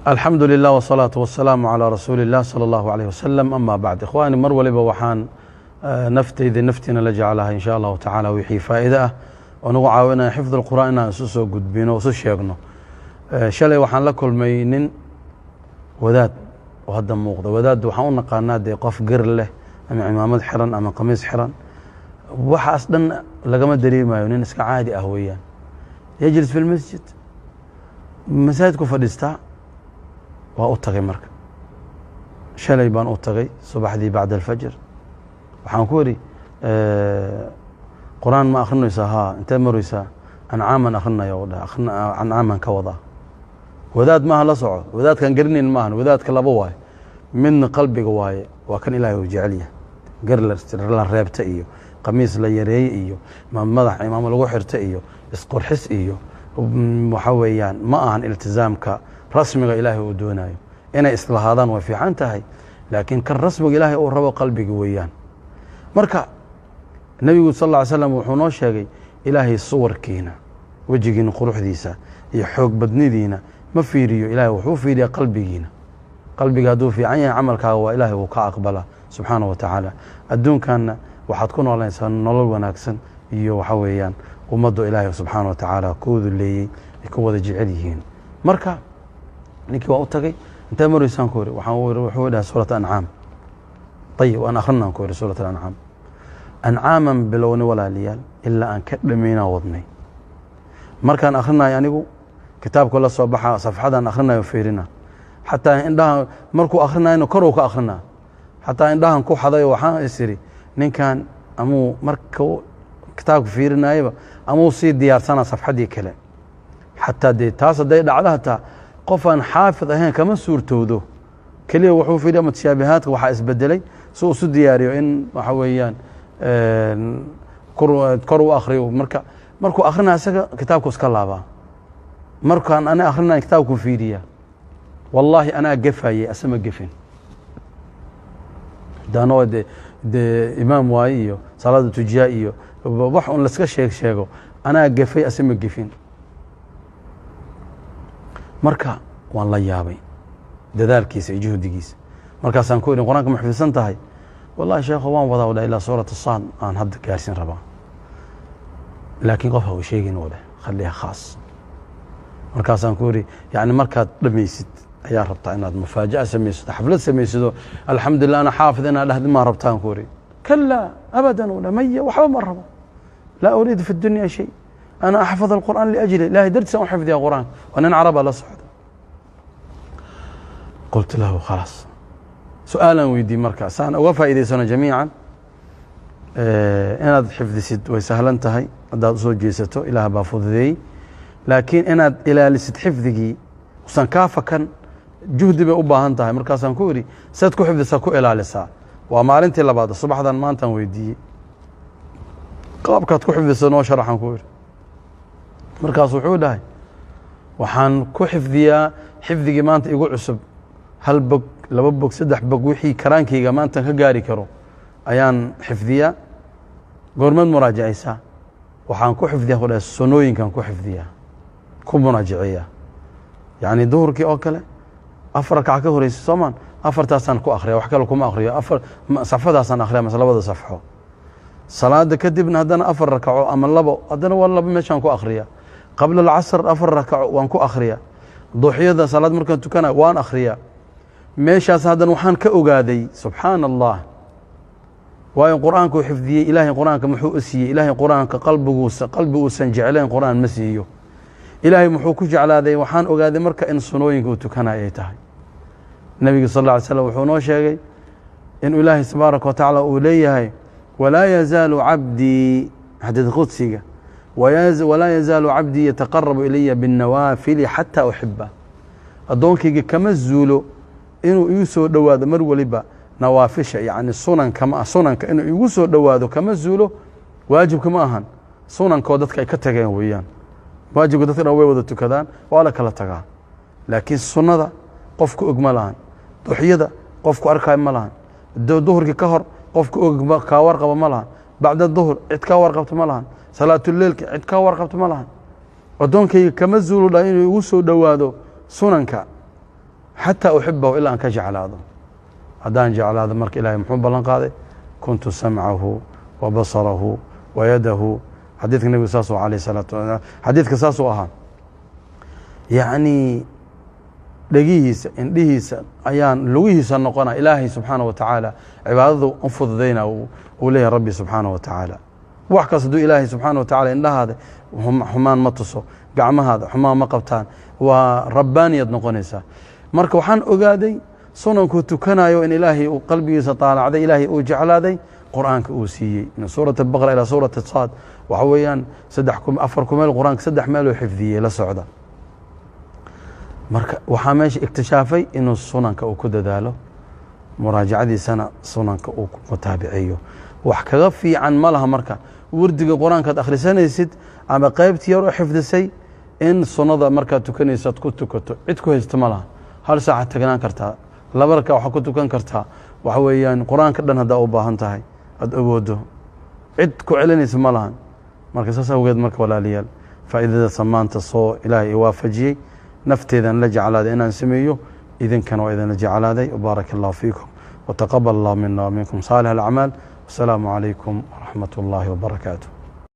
Alxamdu lilah wsalaatu wasalaamu calaa rasuuli illah sala allahu alayh wasalam, ama bacd. Ikhwaani, mar waliba waxaan nafteyda naftiina la jeclahay, insha allahu tacaala, wixii faa'iide ah oo nagu caawinaya xifd alqur'aan inaan isu soo gudbino, isu sheegno. Shalay waxaan la kulmay nin wadaad oo hadda muuqda. Wadaad waxaan u naqaanaa dee qof gar leh ama cimaamad xiran ama qamiis xiran. Waxaas dhan lagama dareemayo, nin iska caadi ah weeyaan. Yajlis fi lmasjid, masaajidku fadhiistaa. Waa u tagay marka, shalay baan u tagay subaxdii bacda alfajr. Waxaan ku idhi, "Qur-aan ma akrinaysaa?" "Haa." "Intee maraysaa?" "Ancaaman akrinaya," u dhaha, "Ancaaman ka wadaa." Wadaad maaha, la soco, wadaadkaan garanayn maahan. Wadaadka laba waaye: midna qalbiga waaye, waa kan Ilaahay uu jecel yahay, gar la reebta iyo qamiis la yareeye iyo madax imaamo lagu xirta iyo isqurxis iyo waxa weeyaan ma ahan iltizaamka rasmiga Ilaahay uu doonayo. Inay islahaadaan way fiican tahay, laakiin kan rasmiga Ilaahay uu rabo qalbiga weeyaan. Marka nebigu sal lla ly slam wuxuu noo sheegay, Ilaahay suwarkiina, wejigiina quruxdiisa iyo xoog badnidiina ma fiiriyo. Ilahay wuxuu fiiriyaa qalbigiina. Qalbiga hadduu fiican yahay, camalkaaga waa Ilahay wuu ka aqbalaa subxaana wa tacaala. Adduunkanna waxaad ku noolanaysaa nolol wanaagsan iyo waxa weeyaan ummaddu Ilaahay subxaana wa tacaala koodu leeyey ay ku wada jecel yihiin. Marka ninkii waa u tagay. "Intee maraysaan?" ku iri. Waxaan wuxuu dhahay, "Suurat Ancaam." "Ayib, waan akrinaan," ku iri, "Suurat Ancaam." Ancaaman bilowni, walaalayaal, ilaa aan ka dhamaynaa wadnay. Markaan akhrinayo anigu kitaabka la soo baxa, safxadaan akhrinayo fiirina, xataa indhaha. Markuu akrinayno koruu ka akrinaa, xataa indhahan ku xadayo. Waxaan is iri, ninkan amuu markuu kitaabka fiirinayaba amuu sii diyaarsanaa safxaddii kale. Xataa dee taas hadday dhacdo, hataa qof aan xaafid ahayn kama suurtoodo. Keliya wuxuu fiiriya mutashaabihaadka, waxaa isbedelay, si uu isu diyaariyo in waxa weeyaan kor u akriyo. Marka markuu akrinaya isaga kitaabku iska laabaa, markaan ana akrinaya kitaabku fiiriya. Wallaahi anaa gefayey, asama gefin. Daanoo de imaam waaye iyo salaada tujiya iyo wax un laska sheeg sheego, anaa gefay, asama gefin. Marka waan la yaabay dadaalkiisa iyo juhdigiisa. Markaasaan ku idhi, "Qur-aanka ma xifdisan tahay?" "Wallahi sheekho, waan wadaa," dha, "ilaa suurat Saad aan hadda gaarsiin rabaa, laakiin qof ha u sheegin," u dheh, "khaliha khaas." Markaasaan ku idhi, "Yani markaad dhamaysid ayaa rabtaa inaad mufaaja'a samaysato, xaflad samaysido, alxamdulilah ana xaafid inaad dhahdi maa rabtaan?" ku idhi. "Kala abadan," u dheh, "maya, waxba ma rabo, laa uriidu fi dunya shay, ana axfad alqur'aan liajli Ilahay, dartiis aan u xifdiya qur'aanka." Waa nin caraba, la socda. Qultu lahu khalaas. Su-aalaan weydiiyey marka saan uga faa'iidaysano jamiican. Inaad xifdisid way sahlan tahay haddaad usoo jeesato, Ilaah baa fududeeyey, laakiin inaad ilaalisid xifdigii usan kaa fakan juhdi bay u baahan tahay. Markaasaan ku idhi, "Saad ku xifdisaa, ku ilaalisaa?" Waa maalintii labaad, subaxdan maantaan weydiiyey. "Qaabkaad ku xifdisa noo sharaxan," ku idhi. Markaas wuxuu dhahay, "Waxaan ku xifdiyaa xifdigii maanta igu cusub, hal bog, laba bog, saddex bog, wixii karaankayga maantan ka gaari karo ayaan xifdiyaa." "Goormeed muraajacaysaa?" "Waxaan ku xifdiyaa," ku dhahay, "sunnooyinkan ku xifdiyaa, ku muraajaceeyaa, yacni duhurkii oo kale afar rakac ka horeysa soomaan, afartaasaan ku akriya, wax kale kuma akriyo, afar safxadaasaan akriya mase labada safxo. Salaada kadibna haddana afar rakaco ama labo, haddana waa labo, meeshaan ku akriya. Qabla alcasr afar rakaco waan ku akriya. Duxyada salaad markaan tukana waan akhriyaa meeshaas." Haddana waxaan ka ogaaday, subxaana Allah, waayo qur-aankuu xifdiyey. Ilaahay qur-aanka muxuu u siiyey? Ilaahay qur-aanka qalbiguusa, qalbi uusan jeclayn qur-aan ma siiyo. Ilaahay muxuu ku jeclaaday? Waxaan ogaaday marka in sunooyinka uu tukanaya ay tahay. Nebiga sal alla ly slam wuxuu noo sheegay inuu Ilaahay tabaaraka wa tacaala uu leeyahay, "Walaa yazaalu cabdii," xadiid qudsiga, "walaa yazaalu cabdii yataqarabu ilaya binnawaafili xataa uxiba." Addoonkayga kama zuulo inuu igu soo dhowaado mar waliba nawaafisha, yacni sunanka ma, sunanka inuu igu soo dhowaado kama zuulo. Waajibka ma ahan, sunankoo dadka ay ka tageen weeyaan. Waajibka dadka dhan way wada tukadaan, waa la kala tagaa, laakiin sunnada qofku og ma lahan. Duxyada qofku arkayo ma lahan, duhurkii ka hor qofku og kaa warqaba ma lahan, bacda duhur cid kaa warqabta ma lahan, salaatuleilka cid kaa warqabta ma lahan. Addoonkayga kama zuulu dha inuu igu soo dhowaado sunanka. Xataa uxibahu, ilaa aan ka jeclaado. Haddaan jeclaado marka, Ilahay muxuu ballan qaaday? Kuntu samcahu wa basarahu wa yadahu. Xadiidka nebigu saasuu alayh salaatu, xadiidka saasuu ahaa. Yacni dhegihiisa, indhihiisa ayaan, lugihiisa noqona. Ilaahay subxaana wa tacaala cibaadadu u fududayna, uu leeyahay Rabbi subxaana wa tacaala. Wax kas hadduu Ilaahay subxaana wa tacala indhahaada xumaan ma tuso, gacmahaada xumaan ma qabtaan, waa rabbaaniyaad noqonaysaa. Marka waxaan ogaaday sunankuu tukanayo in Ilaahay uu qalbigiisa taalacday, Ilaahay uu jeclaaday, Qur'aanka uu siiyey min Suurat Albaqara ilaa Suurat Saad. Waxa weeyaan saddex, afar ku meel Qur-aanka, saddex meeloo xifdiyey la socda. Marka waxaa meesha iktishaafay inuu sunanka uu ku dadaalo, muraajacadiisana sunanka uu mutaabiciyo. Wax kaga fiican ma laha. Marka wardiga Qur-aankaad akhrisanaysid ama qaybtii yar oo xifdisay in sunnada markaad tukanaysaad ku tukato, cid ku haysta ma laha. Hal saaca tagnaan kartaa, laba raka waxaa ku tukan kartaa. Waxa weeyaan Qur-aanka dhan haddaa u baahan tahay, aada awoodo, cid ku celinaysa ma lahan. Marka saas awgeed, marka walaalayaal, faa'iidadaasa maanta soo Ilaahay i waafajiyey, nafteedan la jeclaaday inaan sameeyo, idinkana waa idinla jeclaaday. Wbaaraka Allahu fiikum wataqabal Allah mina wa minkum saalix alacmaal. Wasalaamu calaykum waraxmat اllahi wabarakaatu.